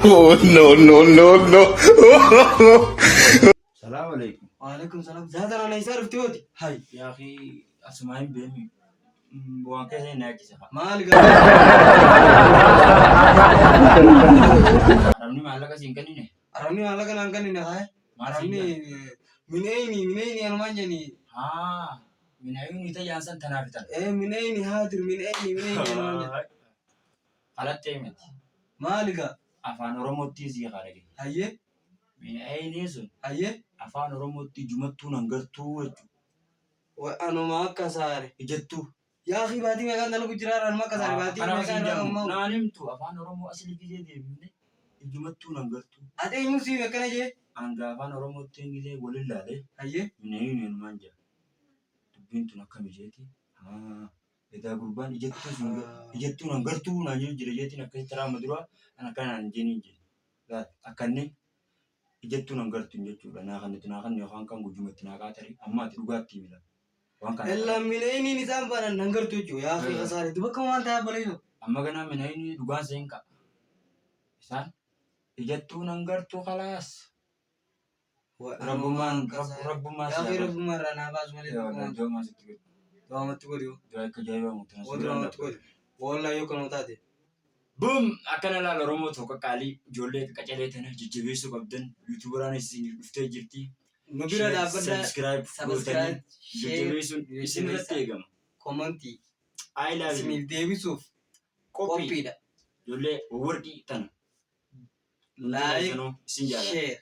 Oh, no, no, no, no. Salaam alaikum. Waalaikum salaam. Zaata na isaa dhufte hooti. Hay. Yaa akhi asumaa hin beemi. Waan keessa hin yaachisa. Maal gaa? Arabni maallaqa siin kennine. Arabni maallaqa naan kennine haye. Maal siin Arabni jedhan? mineyni mineyni anumaan jeni. Haa. Minayuun ita jaansan tanaaf itan. Ee mineyni haadir mineyni mineyni anumaan jeni. Kalattee miti. Maal gaa? Afaan Oromootti sii kalaqe. Hayyee Minayinii sun hayyee. afaan Oromootti ijumattuu nan gartuu jechuudha. Way anuma akka saare. Ijattuu. Yaa akhi baatii meeqaan dalagu jira anuma akka saare baatii Kanaaf meeqaan siin irraa jedhamu. ammaa. Naan himtu afaan Oromoo asli gisee deebifne ijumattuu nan gartuu. Ati eenyu siif akkana jee? Hanga afaan Oromootti gisee walin laalee Hayyee. minayuun anumaan jedha. Dubbiin tun akkami jeeti? Haa. Edaa gurbaan ijattuu sun ijattuu nan gartuu naan jedhu jira jeetiin akkasitti raama duraa an akkana naan jeniin jedhe. Laal akkanni ijattuu nan gartuun jechuudha. Naa kannitu naa kanni yookaan kan gujumatti naa qaatari amma ati dhugaatti himi laal. Waan kana. Ella mineyniin isaan banan nan gartuu jechuudha. Yaa akhi kasaare. Duba akkam waan ta'aa baleesu. Amma ganaa minayini dhugaan seen ka'a. Isaan ijattuu nan gartuu kalaas. Rabbummaan rabbummaan Yaa akhi rabbummaan irraa naa baasu malee. Yaa wallahi du'aa sitti godhi. Du'aamatti godhi. Du'aa akka ajaa'ibaa mutana. Waan du'aamatti godhi. Wallahi yoo kanuma taate. Boom! Akkana laal Oromoo tokko qaqqaalii ijoollee qacalee tana jajjabeessuu qabdan yuutuubaraan isin dhuftee jirti. Nu bira dhaabbadhaa. Subscribe gootanii Subscribe, share, jajjabeessuun isin irratti eegama. Komantii I love you. isiniif deebisuuf Qophii. qophiidha. Ijoollee warqii tana. Like, Isin jaalladha. share.